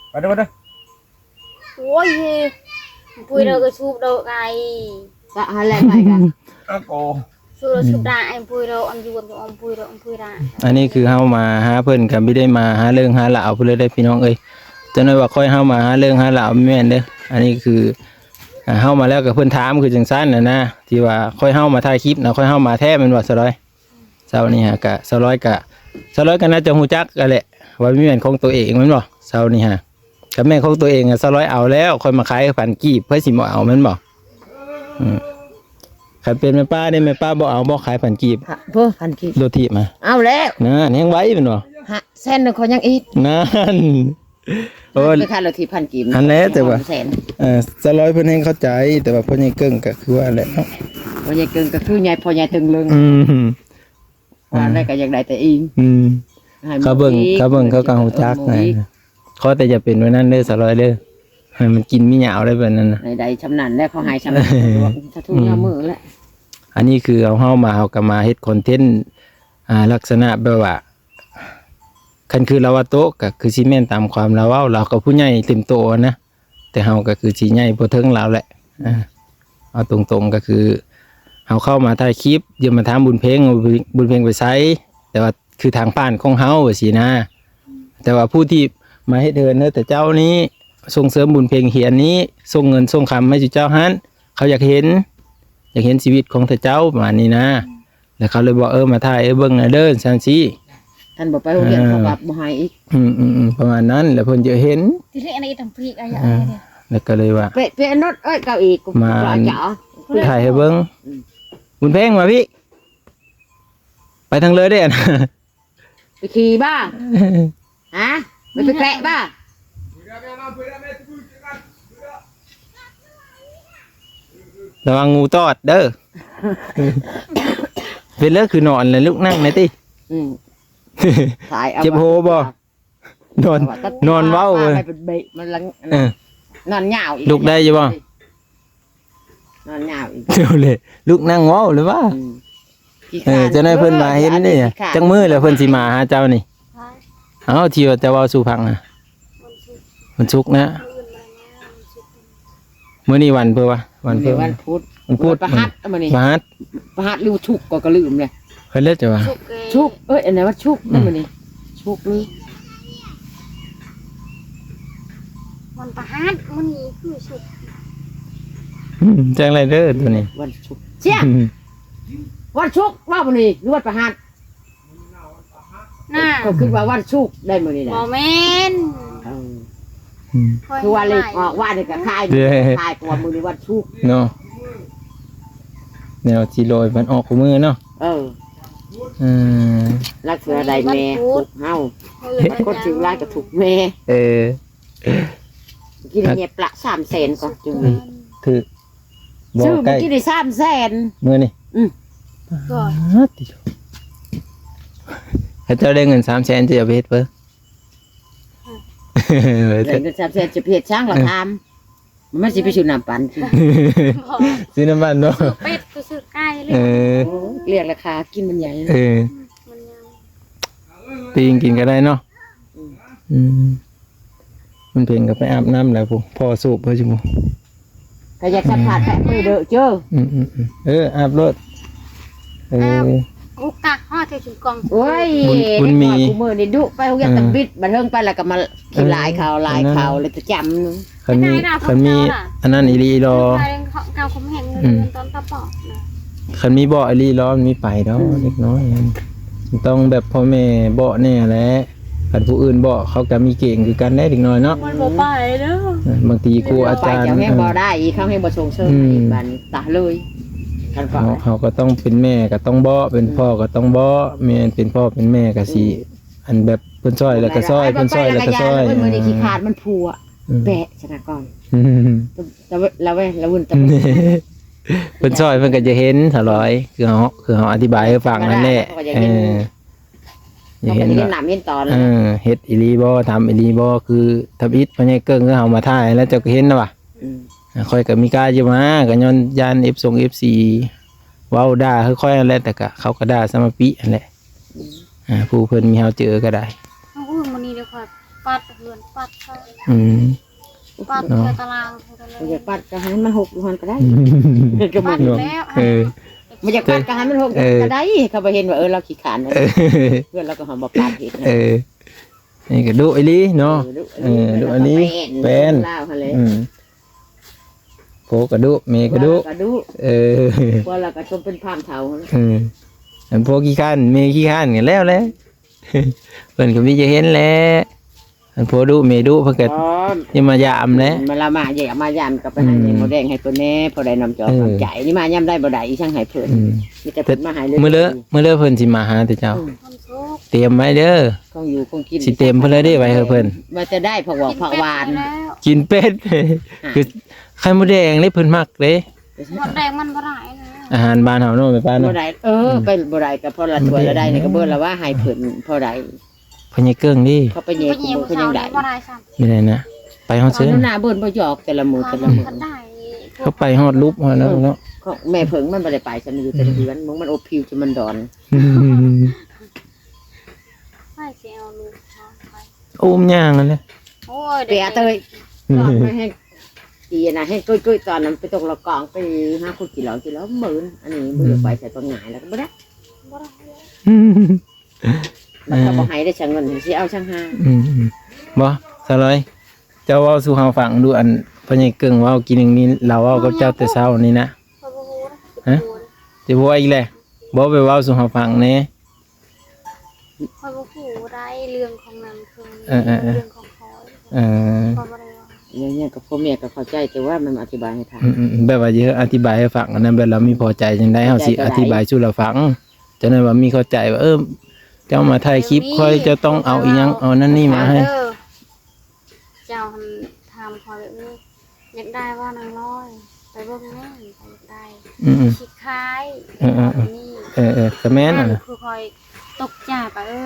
ໄປເດີ ໄປເດີ ໂອ້ຍ ປຸ້ຍເດີກໍສູບດອກໄອ ກະຫັ້ນແຫຼະໄປກະ ອາໂກ Turu sudah ai pui ro, om juon tu om pui ro, om pui ra. ອັນນີ້ຄືເຮົາມາຫາເພິ່ນ ກໍບໍ່ໄດ້ມາຫາເລື່ອງຫາລາວພຸ້ນເລີຍເດ້ພີ່ນ້ອງເອີຍ. ຈັກໜ້ອຍວ່າຂ້ອຍເຮົາມາຫາເລື່ອງຫາລາວ ບໍ່ແມ່ນເດ້. ອັນນີ້ຄື ອ່າ ເຮົາມາແລ້ວກໍເພິ່ນຖາມ ຄືຈັ່ງຊັ້ນນະນະ ທີ່ວ່າຂ້ອຍເຮົາມາຖ່າຍຄລິບນະ ຂ້ອຍເຮົາມາແທ້ແມ່ນບໍ່ສາວລອຍ? ເຊົ້ານີ້ຫາກະ ສາວລອຍກະ ສາວລອຍກໍໜ້າຈະຮູ້ຈັກຫັ້ນແຫຼະ ວ່າແມ່ນຂອງຕົວເອງແມ່ນບໍ່? ເຊົ້ານີ້ຫາ ຄັນແມ່ນຂອງຕົວເອງ ສາວລອຍເອົາແລ້ວ ຂ້ອຍມາຂາຍພັນກີບ ໃຜຊິບໍ່ເອົາແມ່ນບໍ່? ອືມ ຄັນເປັນແມ່ປ້ານີ້ ແມ່ປ້າບໍ່ເອົາບໍ່ ຂາຍພັນກີບ? ໂອ້ ພັນກີບ ລົດຖີບມາ ເອົາແລ້ວ ນັ້ນ ແຮງໄວແມ່ນບໍ່? ຮະ ແສນໜຶ່ງຂ້ອຍຍັງອີກ ນັ້ນ ໂອ້ຍ ໄປຂາຍລົດຖີບພັນກີບ ຫັ້ນແຫຼະ ແຕ່ວ່າ ສອງແສນ ເອີ ສາວລອຍເພິ່ນແຮງເຂົ້າໃຈ ແຕ່ວ່າພໍ່ໃຫຍ່ເກິ່ງກໍຄືວ່າແຫຼະເນາະ ພໍ່ໃຫຍ່ເກິ່ງກໍຄືໃຫຍ່ ພໍ່ໃຫຍ່ຕຶງເລິງ ອືມ ວ່າແລ້ວກໍຢາກໄດ້ແຕ່ອີງ ອືມ ໃຫ້ ເຂົາເບິ່ງ ເຂົາເບິ່ງ ເຂົາກໍຮູ້ຈັກ ເອີ ນະ ຂໍແຕ່ຢ່າເປັນແບບນັ້ນເດີສາວລອຍເດີ ໃຫ້ມັນກິນມີຫຍ້າໄດ້ແບບນັ້ນນະ ໃຫ້ໄດ້ຊ່ຳນັ້ນແຫຼະ ຂໍໃຫ້ຊ່ຳນັ້ນ ສາທຸ ອືມ ຍາມມື້ແຫຼະ. ອັນນີ້ຄືເຮົາ ເຮົາມາ ເຮົາກໍມາເຮັດຄອນເທັນ ອ່າ ລັກສະນະແບບວ່າ ຄັນຄືລາວວ່າໂຕະ ກໍຄືຊິແມ່ນຕາມຄວາມລາວເວົ້າ ລາວກໍຜູ້ໃຫຍ່ເຕັມໂຕນະ ແຕ່ເຮົາກໍຄືຊິໃຫຍ່ບໍ່ເຖິງລາວແຫຼະ ອ່າ ເອົາຕົງໆ ກໍຄືເຮົາເຂົ້າມາຖ່າຍຄລິບ ຢ່າມາຖາມບຸນເພັງວ່າບຸນເພັງໄປໃສ ແຕ່ວ່າຄືທາງຜ່ານຂອງເຮົາວ່າຊີ້ນະ ແຕ່ວ່າຜູ້ທີ່ມາເຮັດເຮືອນໃຫ້ເຂົາເຈົ້ານີ້ ສົ່ງເສີມບຸນເພັງຮຽນນີ້ ສົ່ງເງິນສົ່ງຄຳໃຫ້ເຂົາເຈົ້າຫັ້ນ ເຂົາຢາກເຫັນ ຢາກເຫັນຊີວິດຂອງເຂົາເຈົ້າປະມານນີ້ນະ ແລ້ວເຂົາເລີຍບອກ ເອີ ມາຖ່າຍໃຫ້ເບິ່ງແດ່ເດີ ຊັ້ນຊີ້ ຄັນບໍ່ໄປໂຮງຮຽນ ເອີ ເຂົາກໍບໍ່ໃຫ້ອີກ ອືມໆໆ ປະມານນັ້ນ ແລ້ວເພິ່ນຈະເຫັນ ທີນີ້ອັນນີ້ຕ້ອງພລິກອາຍະ ເອີ ແລ້ວກໍເລີຍວ່າ ເປະ ເປະອັນນັ້ນ ເອີຍ ເກົ້າອີກ ມາ ຈະເອົາ ຖ່າຍໃຫ້ເບິ່ງ ອືມ ບຸນເພັງມາພີ້ ໄປທາງເລີຍເດ້ ໄປຂີ່ບ້າ ຮະ ມັນໄປແກະບ້າ ລະວັງງູຕອດເດີ ເປັນເລີ ຄືນອນແລ້ວລຸກນັ່ງແດ່ຕິ ອືມ ເຈັບຫົວບໍ່? ນອນ ນອນເວົ້າເວີຍ ເອີ ນອນຍາວອີກ ລຸກໄດ້ຢູ່ບໍ່? ນອນຍາວອີກ ເຈົ້າເລີຍ ລຸກນັ່ງເວົ້າເລີຍວ່າ ອືມ ເອີ ຈັ່ງໃດເພິ່ນມາເຫັນນີ້ ຈັກມື້ແລ້ວເພິ່ນຊິມາຫາເຈົ້ານີ້? ເອົ້າ ທີ່ວ່າຈະເວົ້າສູ່ຟັງນະ ວັນສຸກ ວັນສຸກນະ ມື້ອື່ນວັນຫຍັງ ວັນສຸກ ມື້ນີ້ວັນເພິ່ນວະ ວັນເພິ່ນ ວັນພຸດ ວັນພຸດ ວັນພະຫັດ ມື້ນີ້ ພະຫັດ ພະຫັດຫຼືສຸກກໍ ກໍລືມແລ້ວ ເພິ່ນເລີຍຈະວ່າ ສຸກເອີຍ ສຸກ ເອີຍ ອັນນັ້ນວັນສຸກ ອືມ ມື້ນີ້ ສຸກນີ້ ວັນພະຫັດ ມື້ນີ້ຄືສຸກ ອືມ ຈັ່ງໃດເດີໂຕນີ້ ວັນສຸກ ເຊຍ ອືມ ວັນສຸກວ່າມື້ນີ້ ຫຼືວັນພະຫັດ? ນະ ຂ້ອຍຄິດວ່າວັນສຸກໄດ໋ມື້ນີ້ນະ ບໍ່ແມ່ນ ເອີ ອືມ ຄືວ່າເລກອອກວານນີ້ກໍຂາຍ ເດ້ ຂາຍກວ່າມື້ນີ້ວັນສຸກເນາະ ແນວຊິລອຍມັນອອກຄູ່ມື້ເນາະ ເອີ ເອີ ລັກເທື່ອໃດແມ່ທຸກເຮົາ ຄົນຖືກຫຼາຍກໍທຸກແມ່ ເອີ ກິນເຫຍປະສາມແສນກໍຈຶ່ງ ຖືກ ບໍ່ ຊື້ ໃກ້ ມື້ກີ້ໄດ້ສາມແສນ ມື້ນີ້ ອືມ ປາດຕິໂທ ຖ້າເຈົ້າໄດ້ເງິນສາມແສນ ເຈົ້າເອົາໄປເຮັດເບິ່ງ ໄດ້ເງິນສາມແສນ ຈະໄປເຮັດຫຍັງລະ ເອີ ຖາມ ມັນຊິໄປຊື້ນ້ຳປັ່ນກິນ ຊື້ນ້ຳມັນເນາະ ຊື້ເປັດ ຊື້ໄກ່ເລີຍ ເອີ ໂອ້ ລຽກລາຄາກິນມັນໃຫຍ່ ເອີ ມັນໃຫຍ່ ປີ້ງກິນກໍໄດ້ເນາະ ອືມ ອືມ ມັນເພັງກໍໄປອາບນ້ຳແລ້ວພຸ້ນ ພໍ້ສູບເພິ່ນຊິບໍ່ ກໍຢາກສຳພາດແປະມືເດີເຈີ ອືມໆໆ ເອີ ອາບໂລດ ເອີ ອາບ ກຸກກັກຮອດເທື່ອຊຸມກອງ ໂອ້ຍ ບຸນ ບຸນມີ ເດັກນ້ອຍຄູ່ມື້ນີ້ດຸໄປໂຮງຮຽນ ເອີ ຕຳບິດ ບັດເທິງໄປແລ້ວກໍມາຂີ້ລາຍເຂົາ ເອີ ລາຍເຂົາ ແລ້ວຈະຈຳ ຄັນມີ ຄັນມີອັນນັ້ນອີ່ຫຼີອີ່ຫຼໍ ເຂົາຄົມແຮງ ອືມ ຕອນຕາປອດນະ ຄັນມີເບາະອີ່ຫຼີອີ່ຫຼໍ ມັນມີໄປດອກ ອືມ ເດັກນ້ອຍ ມັນຕ້ອງແບບພໍ່ແມ່ເບາະແດ່ແຫຼະ ຄັນຜູ້ອື່ນເບາະ ເຂົາກໍມີເກງຄືກັນເດ້ເດັກນ້ອຍເນາະ ມັນບໍ່ໄປເດີ ເອີ ບາງທີຄູອາຈານ ເຂົາແຮງບໍ່ໄດ້ອີກ ເຂົາແຮງບໍ່ສົ່ງເສີມ ອືມ ອີກ ບາດນີ້ຕາເລີຍ ເຮົາ ເຮົາກໍຕ້ອງເປັນແມ່ກໍຕ້ອງເບາະ ເປັນ ອືມ ພໍ່ກໍຕ້ອງເບາະ ແມ່ນເປັນພໍ່ເປັນແມ່ກໍຊິ ອືມ ອັນແບບເພິ່ນຊ່ອຍແລ້ວກໍຊ່ອຍ ເພິ່ນຊ່ອຍແລ້ວກໍຊ່ອຍ ເພິ່ນບໍ່ໄດ້ຂີ້ຂາດ ມັນຜົວ ອືມ ແປະຊະນະກ່ອນ ອືມ ແຕ່ວ່າ ລະແວ ລະວຸນຕະ ເພິ່ນຊ່ອຍເພິ່ນກໍຈະເຫັນສາວລອຍ ຄືເຮົາ ຄືເຮົາອະທິບາຍໃຫ້ຟັງນັ້ນແຫຼະ ເອີ ເຂົາກໍຈະເຫັນ ເອີ ເຂົາກໍຈະເຫັນນຳເຫັນຕອນ ເອີ ເຮັດອີ່ຫຼີບໍ່ ທຳອີ່ຫຼີບໍ່ ຄືທຳອິດ ພໍ່ໃຫຍ່ເກິ່ງ ຄືເຮົາມາຖ່າຍແລ້ວ ເຈົ້າກໍເຫັນແລ້ວວ່າ ອືມ ຂ້ອຍກໍມີກ້າຢູ່ມາ ກໍຍ້ອນຢ້ານເອັຟ ສົ່ງເອັຟຊີເວົ້າດ່າຄືຂ້ອຍຫັ້ນແຫຼະ ແຕ່ກໍເຂົາກໍດ່າສະມາປິຫັ້ນແຫຼະ ອືມ ອ່າ ຜູ້ເພິ່ນມີເຮົາເຈີກໍໄດ້ ມື້ອື່ນມື້ນີ້ເດີ ຂ້ອຍປັດເຮືອນ ປັດເຂົາ ອືມ ປັດ ເນາະ ເຮືອນຕາລາງ ເຮືອນຕາລາງ ເອີ ປັດກໍໃຫ້ມັນຫົກຢູ່ຫັ້ນກໍໄດ້ ອືມ ກໍມັນ ເນາະ ແລ້ວ ເອີ ເອີ ບໍ່ຢາກປັດກໍໃຫ້ມັນຫົກ ເອີ ກໍໄດ້ ເຂົາບໍ່ເຫັນວ່າ ເອີ ລາວຂີ້ຄ້ານ ເອີ ເພື່ອນລາວກໍຫອມບໍ່ປັດເຮັດ ເອີ ນີ້ກໍດຸອີ່ຫຼີເນາະ ເອີ ດຸ ເອີ ດຸອີ່ຫຼີ ແປ້ນ ລາວຫັ້ນແຫຼະ ອືມ ຜົວກໍດຸ ແມ່ກໍດຸ ຜົວກໍດຸ ເອີ ຜົວລາວກໍສົມເປັນພາມເຖົ້າ ເອີ ອັນຜົວຂີ້ຄ້ານ ແມ່ຂີ້ຄ້ານກໍແລ້ວແຫຼະ ເພິ່ນກໍມີຈະເຫັນແຫຼະ ອັນຜົວດຸແມ່ດຸເພິ່ນກໍ ອໍ ຍັງມາຢາມແຫຼະ ມາລະມາຢາມ ມາຢາມກໍໄປຫາ ອືມ ແມ່ໝູແດງໃຫ້ເພິ່ນແດ່ ພໍໄດ້ນ້ຳຈອກ ເອີ ນ້ຳໃຈ ນີ້ມາຍາມໃດບໍ່ໄດ້ອີ່ຫຍັງໃຫ້ເພິ່ນ ອືມ ມີແຕ່ເພິ່ນມາໃຫ້ເລີຍ ມື້ເລີ ມື້ເລີເພິ່ນຊິມາຫາແຕ່ເຈົ້າ ອືມ ຕຽມໄວ້ເດີ ຂອງຢູ່ຂອງກິນ ຊິເຕັມເພິ່ນເລີຍເດ້ ໄວ້ໃຫ້ເພິ່ນ ວ່າຈະໄດ້ຜັກຫວອກຜັກຫວານ ກິນເປັດ ຄືໄຂ່ມົດແດງເດ້ ເພິ່ນມັກເດ້ ມົດແດງມັນບໍ່ໄດ້ນະ ອາຫານບ້ານເຮົາເນາະ ແມ່ປ້າເນາະ ບໍ່ໄດ້ ເອີ ອືມ ໄປບໍ່ໄດ້ກໍພໍລະຖ້ວຍລະໄດ້ນີ້ກໍເບິດລະວ່າ ໃຫ້ເພິ່ນພໍໄດ້ ພໍ່ໃຫຍ່ເກິ່ງນີ້ ເຂົາໄປແຍ່ຄູ່ມື້ເພິ່ນຍັງໄດ້ ບໍ່ໄດ້ຊ້ຳ ຢູ່ໃນນະ ໄປຮອດເຊີນ ໜ້າເບິ່ນບໍ່ຢອກແຕ່ລະມື້ແຕ່ລະມື້ ເຂົາໄປຮອດລຸບຮອດນັ້ນເນາະ ຂອງແມ່ເຜິ້ງມັນບໍ່ໄດ້ໄປຊັ້ນ ຢູ່ແຕ່ເຮືອນ ອືມ ມຶງມັນອົບຜິວຈົນມັນດອນ ອືມ ໃຜຊິເອົາລູກເຮົາໄປ ໂອ້ມຍ່າງຫັ້ນແຫຼະ ໂອ້ຍ ເປຍເຕີຍ ອືມ ແຮງ ອີອັນນັ້ນແຮງເກີຍໆ ຕອນນັ້ນໄປຕົກລະກອງ ໄປຫາຂຸດຂີ້ຫຼອງ ຂີ້ຫຼອງໝື່ນ ອັນນີ້ບໍ່ຢາກໄປໃສ່ປາງງາຍ ແລ້ວກໍບໍ່ໄດ້ ບໍ່ໄດ້ ອືມ ມັນກໍບໍ່ໃຫ້ໄດ້ຊະ ເງິນຊິເອົາຊະຫາ ອືມໆ ບໍ່ ສາວລອຍ ເຈົ້າເວົ້າສູ່ເຮົາຟັງດູ ອັນພໍ່ໃຫຍ່ເກິ່ງເວົ້າກີ້ໜຶ່ງນີ້ ລາວເວົ້າກັບເຈົ້າແຕ່ເຊົ້ານີ້ນະ ຂ້ອຍບໍ່ຮູ້ນະ ຮະ ຈະບໍ່ເວົ້າອີກແຫຼະ ບໍ່ ໄປເວົ້າສູ່ເຮົາຟັງແດ່ ຂ້ອຍບໍ່ຮູ້ໄດ້ເລື່ອງຂອງນັ້ນ ເອີໆໆ ເລື່ອງຂອງຂ້ອຍ ເອີ ຂ້ອຍບໍ່ໄດ້ເວົ້າ ຫຍັງໆ ກັບພໍ່ແມ່ກໍເຂົ້າໃຈ ແຕ່ວ່າມັນອະທິບາຍໃຫ້ຟັງ ອືມໆ ແບບວ່າຊິອະທິບາຍໃຫ້ຟັງ ອັນນັ້ນແບບລາວມີພໍໃຈຈັ່ງໃດ ເຮົາຊິອະທິບາຍສູ່ລາວຟັງ ຈັ່ງນັ້ນວ່າມີເຂົ້າໃຈວ່າ ເອີ ເຈົ້າມາຖ່າຍຄລິບຂ້ອຍ ເຈົ້າຕ້ອງເອົາອີ່ຫຍັງ ເອົານັ້ນນີ້ມາໃຫ້ ເຈົ້າຫັ້ນຖາມຂ້ອຍແບບນີ້ ຢາກໄດ້ບໍ່ນາງລອຍ ໄປເບິ່ງແດ່ ຂ້ອຍຢາກໄດ້ ອືມໆ ຄິດຄ້າຍ ເອີໆ ແບບນີ້ ເອີໆ ກໍແມ່ນ ນັ້ນ ອັນນັ້ນ ຄືຂ້ອຍຕົກໃຈໄປ ເອີ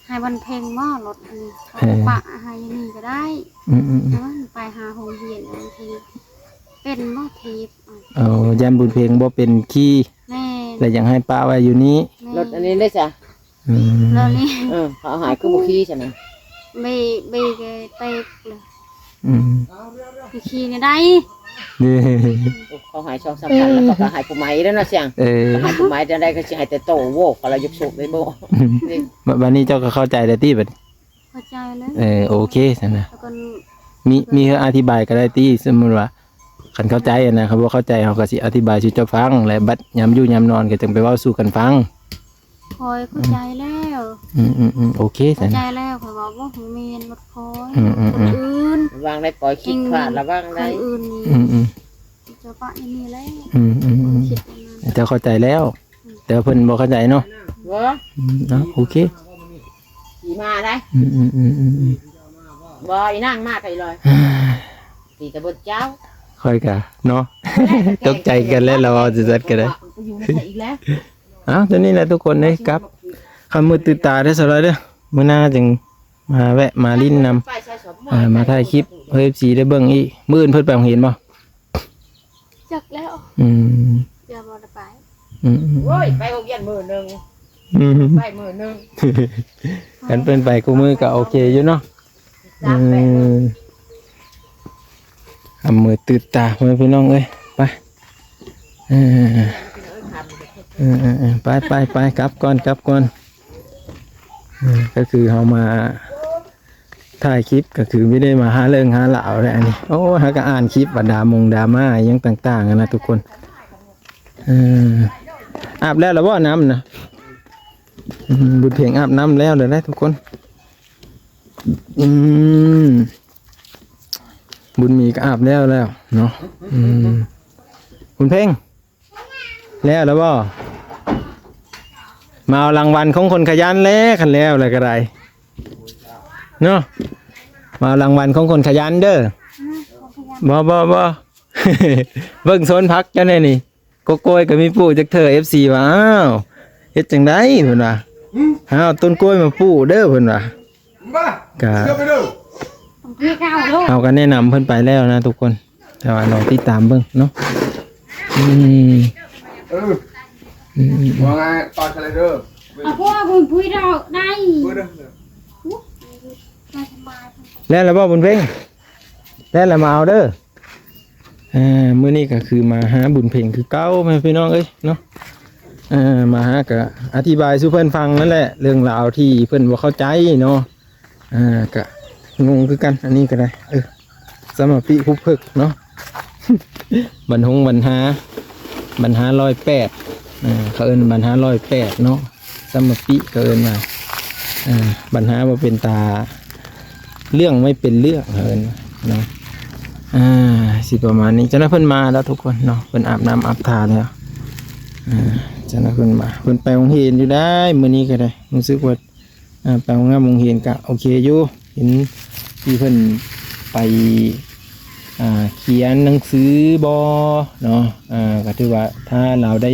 ໃຫ້ວັນເພັງບໍ່ລົດອັນນີ້ ເອີ ປະໃຫ້ຢູ່ນີ້ກໍໄດ້ ອືມໆ ແລ້ວມັນໄປຫາໂຮງຮຽນ ເອີ ເປັນບໍ່ຖີບ ເອີ ຢ້ານບຸນເພັງບໍ່ເປັນຂີ່ ແມ່ນ ແລ້ວຢາກໃຫ້ປະໄວ້ຢູ່ນີ້ ແມ່ນ ລົດອັນນີ້ເດ້ຊະ ອືມ ແລ້ວນີ້ ເອີ ເຂົາໃຫ້ຄືບໍ່ຂີ່ຊັ້ນນະ ເບ ເບແກເຕກເລີຍ ອືມ ໄປຂີ່ແນວໃດ ນີ້ ໂອ້ ເຂົາໃຫ້ສອງສາມພັນ ແລ້ວເຂົາກໍໃຫ້ຜູ້ໃໝ່ແລ້ວເນາະ ຊ່ຽງ ເອີ ໃຫ້ຜູ້ໃໝ່ຈັ່ງໃດກໍຊິໃຫ້ແຕ່ໂຕ ໂວ້ ເຂົາລະຢາກໂຊກໄດ້ບໍ່ ອືມ ນີ້ ບາດ ບາດນີ້ເຈົ້າກໍເຂົ້າໃຈແລ້ວຕິ ບາດນີ້ ເຂົ້າໃຈແລ້ວ ເອີ ໂອເຄຊັ້ນນະ ແລ້ວກໍມີ ມີເຮົາອະທິບາຍກໍໄດ້ຕິ ສົມມຸດວ່າ ຄັນເຂົ້າໃຈຫັ້ນນະ ຄັນບໍ່ເຂົ້າໃຈເຮົາກໍຊິອະທິບາຍສູ່ເຈົ້າຟັງ ແລະ ບັດຍາມຢູ່ຍາມນອນກໍຈັ່ງໄປເວົ້າສູ່ກັນຟັງ ຂ້ອຍເຂົ້າໃຈແລ້ວ ອືມໆໆ ໂອເຄຊັ້ນ ເຂົ້າໃຈແລ້ວ ຂ້ອຍເວົ້າບໍ່ຮູ້ແມ່ນລົດຂ້ອຍ ອືມໆໆ ຄົນອື່ນ ລະວັງໄດ້ ປ່ອຍຄິດພາດ ລະວັງໄດ້ ຄົນອື່ນນີ້ ອືມໆ ຈະປະຢູ່ນີ້ແຫຼະ ອືມໆໆ ເຈົ້າເຂົ້າໃຈແລ້ວ ອືມ ແຕ່ວ່າເພິ່ນບໍ່ເຂົ້າໃຈເນາະ ບໍ່ ອືມ ເອົາ ໂອເຄ ຂີ່ມາໄດ້ ອືມໆໆໆ ບໍ່ ອີນາງມາໄກລອຍ ຕີແຕ່ເບິດເຈົ້າ ຂ້ອຍກະເນາະ ຕົກໃຈກັນແລ້ວ ລາວເວົ້າຈັ່ງຊັ້ນກໍໄດ້ ໄປຢູ່ໃນໃສອີກແລ້ວ ເອົ້າ ຕົວນີ້ແຫຼະທຸກຄົນເອີຍ ກັບ ຄ່ຳມືດຕື່ນຕາເດີ ສາວລອຍເດີ ມື້ໜ້າຈຶ່ງມາແວະມາຫຼິ້ນນຳ ເອີ ມາຖ່າຍຄລິບໃຫ້ເອັຟຊີໄດ້ເບິ່ງອີກ ມື້ອື່ນເພິ່ນໄປໂຮງຮຽນບໍ່? ຈັກແລ້ວ ອືມ ຢ່າບໍ່ໄດ້ໄປ ອືມໆໆ ໂອ້ຍ ໄປໂຮງຮຽນມື້ໜຶ່ງ ອືມ ໄປມື້ໜຶ່ງ ຄັນເພິ່ນໄປຄູ່ມື້ກໍໂອເຄຢູ່ເນາະ ອືມ ຄ່ຳມືດຕື່ນຕາ ພໍ່ແມ່ພີ່ນ້ອງເອີຍ ໄປ ເອີ ເອີ ໄປໆໆ ກັບກ່ອນ ກັບກ່ອນ ເອີ ກໍຄືເຮົາມາ ถ่ายคลิปก็คือไม่ได้มาหาเรื่องหาเล่าเลยอันนี้ โอ้ หาก็อ่านคลิปว่าดามงดราม่าอิหยังต่างๆ อะนะทุกคน เออ อาบแล้วเหรอบ่น้ำนะ อืม บุญเพ็งอาบน้ำแล้วเลยนะทุกคน อืม บุญมีก็อาบแล้วแล้วเนาะ อืม บุญเพ็ง แล้วแล้วบ่ มาเอารางวัลของคนขยันแล้ว คันแล้วแล้วก็ได้ เนาะ มาเอารางวัลของคนขยันเด้อ บ่ บ่ บ่ เบิ่งสวนผักเจ้าแน่นี่ โกโก้ยก็มีปลูกจักเทื่อ เอฟซี ว่า อ้าว เฮ็ดจั่งใด๋ เพิ่นว่า หาเอาต้นกล้วยมาปลูกเด้อ เพิ่นว่า กะ เฮาก็แนะนำเพิ่นไปแล้วนะทุกคน แต่ว่ารอติดตามเบิ่งเนาะ อืม เออ อืม ว่าไง ตอนทะเลเด้อ เอาพวกคุณพุ้ยดอกได้ พุ้ยเด้อ แล้วแล้วบ่บุญเพ็ง แล้วแล้วมาเอาเด้อ เอ่อ มื้อนี้ก็คือมาหาบุญเพ็งคือเก่า แม่พี่น้องเอ้ยเนาะ ເອີ ມາຫາກະອະທິບາຍສູ່ເພິ່ນຟັງນັ້ນແຫຼະ ເລື່ອງລາວທີ່ເພິ່ນບໍ່ເຂົ້າໃຈເນາະ. ອ່າ ກະງົງຄືກັນ ອັນນີ້ກໍໄດ້ ເອີ ສະມາປິຄຸບເພິກເນາະ ບັນຫົງບັນຫາ ບັນຫາຮ້ອຍແປດ ອ່າ ເຂົາເອີ້ນບັນຫາຮ້ອຍແປດເນາະ ສະມາປິເຂົາເອີ້ນວ່າ ອ່າ ບັນຫາບໍ່ເປັນຕາ ເລື່ອງໄມ່ເປັນເລື່ອງ ເຂົາເອີ້ນວ່າເນາະ. ອ່າ ຊິປະມານນີ້ ຈັ່ງໃດເພິ່ນມາແລ້ວທຸກຄົນເນາະ ເພິ່ນອາບນ້ຳອາບທ່າແລ້ວ. ອ່າ ຈັ່ງໃດເພິ່ນມາ ເພິ່ນໄປໂຮງຮຽນຢູ່ໄດ໋ ມື້ນີ້ກໍໄດ້ ຮູ້ສຶກວ່າ ອ່າ ໄປໂຮງຮຽນ ໂຮງຮຽນກະໂອເຄຢູ່ ເຫັນທີ່ເພິ່ນໄປ ອ່າ ຂຽນໜັງສືບໍເນາະ ອ່າ ກະຖືວ່າຖ້າລາວໄດ້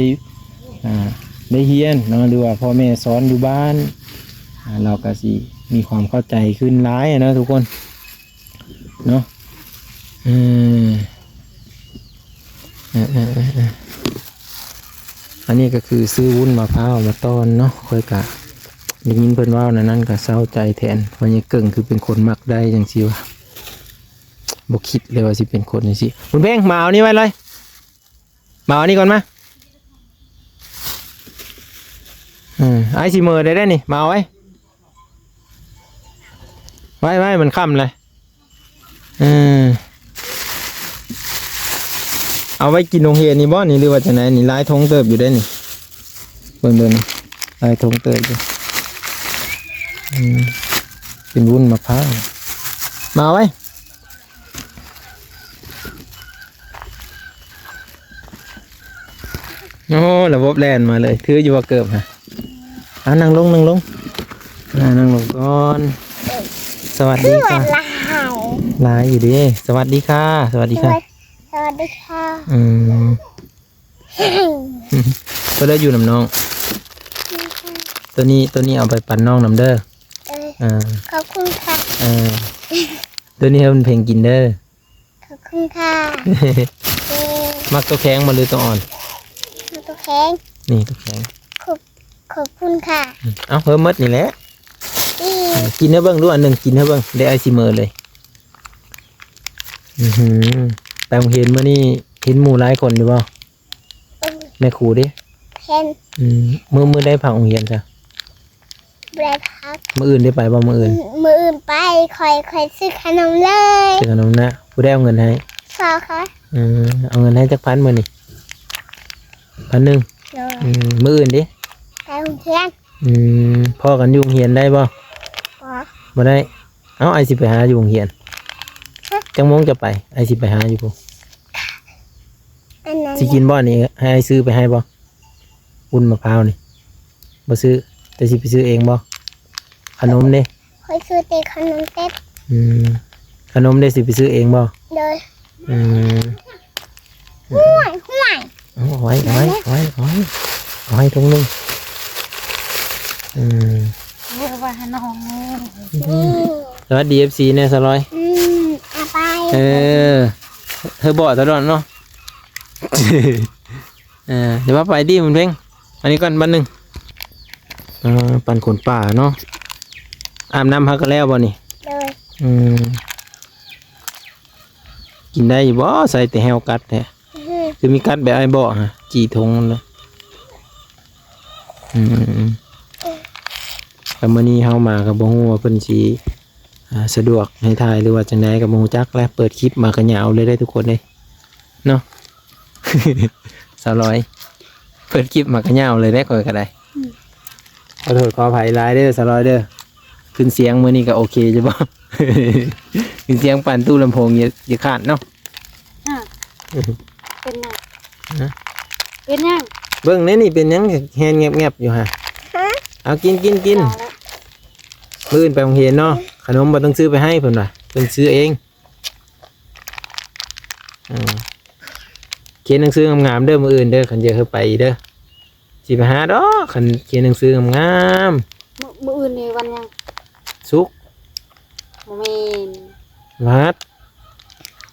ອ່າ ໄດ້ຮຽນເນາະ ຫຼືວ່າພໍ່ແມ່ສອນຢູ່ບ້ານ ອ່າ ລາວກະຊິມີຄວາມເຂົ້າໃຈຂຶ້ນຫຼາຍນະທຸກຄົນເນາະ. ເອີ ເອີ ເອີ ເອີ ເອີ ອັນນີ້ກໍຄືຊື້ວຸ້ນມະພ້າວມາຕ້ອນເນາະ ຂ້ອຍກະໄດ້ຍິນເພິ່ນເວົ້າແນວນັ້ນກະເສົ້າໃຈແທນ ເພາະຍາຍເກິ່ງຄືເປັນຄົນມັກໄດ້ຈັ່ງຊີ້ວະ ບໍ່ຄິດເລີຍວ່າຊິເປັນຄົນຈັ່ງຊີ້. ບຸນເພັງ ມາເອົານີ້ໄວ້ເລີຍ ມາເອົານີ້ກ່ອນມາ ເອີ ອ້າຍຊິເມີໄດ້ໄດ໋ນີ້ ມາເອົາໄວ້ ໄວ້ໆ ມັນຄ່ຳແລ້ວ. ເອີ ເອົາໄວ້ກິນໂຮງຮຽນນີ້ບໍ່ນີ້ ຫຼືວ່າຈັ່ງໃດນີ້? ຫຼາຍຖົງເຕີບຢູ່ເດ້ນີ້ ເບິ່ງເດີນີ້ ຫຼາຍຖົງເຕີບຢູ່. ອືມ ເປັນວຸ້ນມະພ້າວ ມາເອົາໄວ້. ໂອ້ ລະບົບແລ່ນມາເລີຍ ຖືຢູ່ວ່າເກີບຫະ. ອ່າ ນັ່ງລົງ ນັ່ງລົງ ອ່າ ນັ່ງລົງກ່ອນ. ສະຫວັດດີຄ່ະ ຫຼາຍຢູ່ເດ້. ສະຫວັດດີຄ່ະ ສະຫວັດດີຄ່ະ ສະຫວັດດີຄ່ະ. ອືມ ເພິ່ນໄດ້ຢູ່ນຳນ້ອງ ໂຕນີ້ ໂຕນີ້ເອົາໄປປັນນ້ອງນຳເດີ. ເອີ ຂອບຄຸນຄ່ະ. ເອີ ໂຕນີ້ໃຫ້ເພິ່ນເພັງກິນເດີ. ຂອບຄຸນຄ່ະ. ເອີ ມັກໂຕແຂງບໍ່ ຫຼືໂຕອ່ອນ? ມັກໂຕແຂງ. ນີ້ໂຕແຂງ. ຂອບ ຂອບຄຸນຄ່ະ. ເອົາ ເພີ່ມໝົດນີ້ແຫຼະ. ກິນໃຫ້ເບິ່ງດູອັນໜຶ່ງ ກິນໃຫ້ເບິ່ງ ໄດ້ອ້າຍຊິເມີເລີຍ. ອືຫື ໄປໂຮງຮຽນມື້ນີ້ເຫັນໝູ່ຫຼາຍຄົນຢູ່ບໍ່? ເອີ ແມ່ຄູເດ້? ເຫັນ. ອືມ ມື້ ມື້ໃດພັກໂຮງຮຽນຊະ? ບໍ່ໄດ້ພັກ. ມື້ອື່ນໄດ້ໄປບໍ່? ມື້ອື່ນ ມື້ອື່ນໄປ ຂ້ອຍ ຂ້ອຍຊື້ຂະໜົມເລີຍ. ຊື້ຂະໜົມນະ. ຜູ້ໃດເອົາເງິນໃຫ້? ພໍ່ຂ້ອຍ. ເອີ ເອົາເງິນໃຫ້ຈັກພັນມື້ນີ້? ພັນໜຶ່ງ. ໂດຍ. ອືມ ມື້ອື່ນເດ? ໄປໂຮງຮຽນ. ອືມ ພໍ້ກັນຢູ່ໂຮງຮຽນໄດ້ບໍ່? ບໍ່. ບໍ່ໄດ້. ເອົ້າ ອ້າຍຊິໄປຫາຢູ່ໂຮງຮຽນ. ຮະ? ຈັກໂມງຈະໄປ? ອ້າຍຊິໄປຫາຢູ່ພຸ້ນ. ອັນນັ້ນ ຊິກິນບໍ່ນີ້? ໃຫ້ອ້າຍຊື້ໄປໃຫ້ບໍ່? ວຸ້ນມະພ້າວນີ້ ບໍ່ຊື້ ແຕ່ຊິໄປຊື້ເອງບໍ່? ຂະໜົມເດ້? ຂ້ອຍຊື້ແຕ່ຂະໜົມເຕັດ. ອືມ ຂະໜົມເດ້ ຊິໄປຊື້ເອງບໍ່? ໂດຍ. ອືມ ຫ້ວຍ ຫ້ວຍ ເອົາໄວ້ ເອົາໄວ້ ເອົາໄວ້ ເອົາໄວ້ ເອົາໄວ້ ເອົາໄວ້ຖົງໜຶ່ງ. ອືມ ເອີ ວ່າໃຫ້ນ້ອງ. ອືມ ສະຫວັດດີ ເອັຟຊີ ແດ່ ສາວລອຍ. ອືມ ເອົາໄປ. ເອີ ເຮີບອກຕະຫຼອດເນາະ. ເອີ ດຽວວ່າໄປຕິ ບຸນເພັງ ອັນນີ້ກ່ອນບາດໜຶ່ງ. ເອີ ປັນຂົນປ່າເນາະ. ອາບນ້ຳເຮົາກໍແລ້ວບໍ່ນີ້? ໂດຍ. ອືມ ກິນໄດ້ຢູ່ບໍ່? ໃສ່ແຕ່ແຮ້ວກັດແທ້. ອືມ ຄືມີກັດແບບອ້າຍບອກຫະ ຈີ່ຖົງເລີຍ. ອືມ ແຕ່ມື້ນີ້ເຮົາມາກໍບໍ່ຮູ້ວ່າເພິ່ນຊິ ອ່າ ສະດວກໃຫ້ຖ່າຍ ຫຼືວ່າຈັ່ງໃດກໍບໍ່ຮູ້ຈັກແຫຼະ. ເປີດຄລິບມາກໍຍາວເລີຍເດ້ທຸກຄົນເດ້ເນາະ. ສາວລອຍ ເປີດຄລິບມາກໍຍາວເລີຍເດ້ ຂ້ອຍກໍໄດ້. ອືມ ຂໍໂທດຂໍອະໄພຫຼາຍເດີສາວລອຍເດີ. ຂຶ້ນສຽງມື້ນີ້ກໍໂອເຄຢູ່ບໍ່? ຂຶ້ນສຽງປານຕູ້ລຳໂພງ ຢ່າ ຢ່າຂາດເນາະ. ອ່າ ເປັນຫຍັງ? ຮະ? ເປັນຫຍັງ? ເບິ່ງແດ່ນີ້ ເປັນຫຍັງແຮນແງບໆຢູ່ຫະ? ຮະ? ເອົາ ກິນ ກິນ ກິນ. ເອົາລະ ມື້ອື່ນໄປໂຮງຮຽນເນາະ ຂະໜົມບໍ່ຕ້ອງຊື້ໄປໃຫ້ເພິ່ນວ່າ ເພິ່ນຊື້ເອງ. ເອີ ຂຽນໜັງສືງາມໆເດີ ມື້ອື່ນເດີ ຄັນຈະເຮີໄປອີກເດີ. ຊິໄປຫາດອກ ຄັນຂຽນໜັງສືງາມໆ. ມື້ ມື້ອື່ນນີ້ວັນຫຍັງ? ສຸກ. ບໍ່ແມ່ນ ວັດ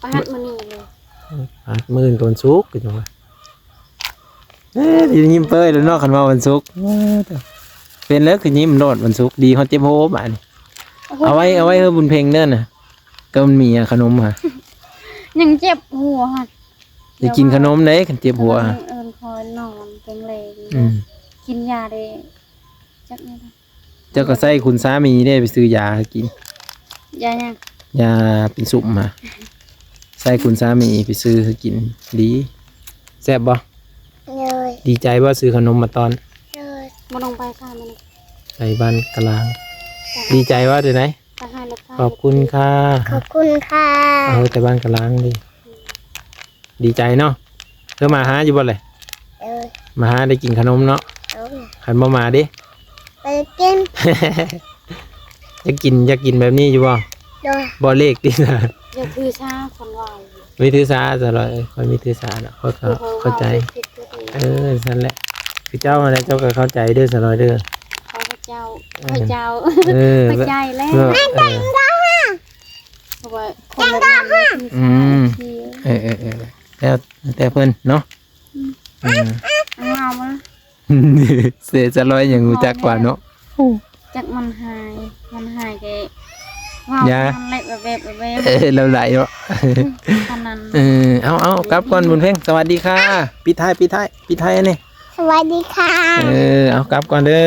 ປະຫັດມື້ນີ້ເລີຍ. ປະຫັດມື້ອື່ນກໍວັນສຸກ ຄືຈັ່ງວ່າ. ເອີ ຍິ້ມເປີຍແລ້ວເນາະ ຄັນວ່າວັນສຸກ. ເປັນແລ້ວຄືຍິ້ມໂລດ ວັນສຸກ ດີຮອດເຈັບຫົວບາດນີ້. ເອົາໄວ້ ເອົາໄວ້ໃຫ້ບຸນເພັງເດີນະ ກໍມັນມີຂະໜົມຫະ. ຍັງເຈັບຫົວຫະ. ຢ່າກິນຂະໜົມເດ້ ຄັນເຈັບຫົວຫະ. ເອີ ຄ່ອຍນອນແຂງແຮງ ອືມ ກິນຢາໄດ້ຈັກແນວໃດ. ເຈົ້າກໍໃຊ້ຄຸນສາມີເດ້ໄປຊື້ຢາໃຫ້ກິນ. ຢາຫຍັງ? ຢາເປັນຊຸມຫາ ໃຊ້ຄຸນສາມີໄປຊື້ໃຫ້ກິນ. ດີ ແຊບບໍ່? ໂດຍ. ດີໃຈບໍ່ ຊື້ຂະໜົມມາຕ້ອນ? ໂດຍ. ບໍ່ຕ້ອງໄປໃສມື້ນີ້? ໄປບ້ານກະລາງ. ດີໃຈບໍ່ ເປັນໃດ? ຂອບຄຸນຄ່ະ. ຂອບຄຸນຄ່ະ. ເອີ ແຕ່ບ້ານກະລາງເດ້. ດີໃຈເນາະ. ເອີ ມາຫາຢູ່ບໍ່ແຫຼະ? ເອີ ມາຫາໄດ້ກິນຂະໜົມເນາະ. ເອີ ຄັນບໍ່ມາເດ້? ບໍ່ໄດ້ກິນ. ຢາກກິນ ຢາກກິນແບບນີ້ຢູ່ບໍ່? ໂດຍ. ບໍ່ເລກຕິ? ຢ່າຖືສາຄົນວ່າ. ມີຖືສາສະຫຼອຍ. ເອີ ຂ້ອຍມີຖືສາເນາະ. ຂ້ອຍເຂົ້າ ເຂົ້າໃຈ. ເອີ ຊັ້ນແຫຼະ. ຄືເຈົ້າຫັ້ນແຫຼະ ເຈົ້າກໍເຂົ້າໃຈເດີສະຫຼອຍເດີ. ເຂົ້າໃຈເຈົ້າ. ເອີ ເຂົ້າໃຈ. ເອີ ເຂົ້າໃຈແລ້ວ. ເອີ ເພາະວ່າຄົນລະເລື່ອງ. ອືມ ເອີໆໆ ແລ້ວແຕ່ເພິ່ນເນາະ. ອືມ ເອີ ເອົາມາ ເສຍສະລອຍຫຍັງຮູ້ຈັກກວ່າເນາະ. ຈັກມັນຫາຍ ມັນຫາຍແກເວົ້າ ມັນແບບແບບແບບ. ເອີ ລາວຫຼາຍເນາະ. ເອີ ເອົາໆ ກັບກ່ອນບຸນເພັງ. ສະຫວັດດີຄ່ະ. ປິດທ້າຍ ປິດທ້າຍ ປິດທ້າຍອັນນີ້. ສະຫວັດດີຄ່ະ. ເອີ ເອົາ ກັບກ່ອນເດີ.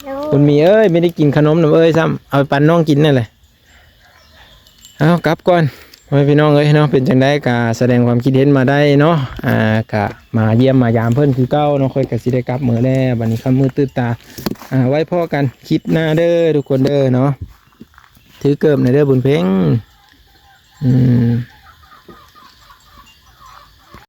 ໂດຍ. ບຸນມີເອີຍ ໄມ່ໄດ້ກິນຂະໜົມນຳເອີຍຊ້ຳ ເອົາໄປປັນນ້ອງກິນນັ້ນແຫຼະ. ເອົາ ກັບກ່ອນ ພໍ່ແມ່ພີ່ນ້ອງເອີຍເນາະ. ເປັນຈັ່ງໃດກໍສະແດງຄວາມຄິດເຫັນມາໄດ້ເນາະ. ອ່າ ກໍມາຢ້ຽມມາຢາມເພິ່ນຄືເກົ່າເນາະ. ຂ້ອຍກໍຊິໄດ້ກັບມື້ແລ້ວ ບັດນີ້ຄ່ຳມືດຕື່ນຕາ. ອ່າ ໄວ້ພໍ້ກັນຄລິບໜ້າເດີທຸກຄົນເດີເນາະ. ຖືເກີບແດ່ເດີບຸນເພັງ. ອືມ.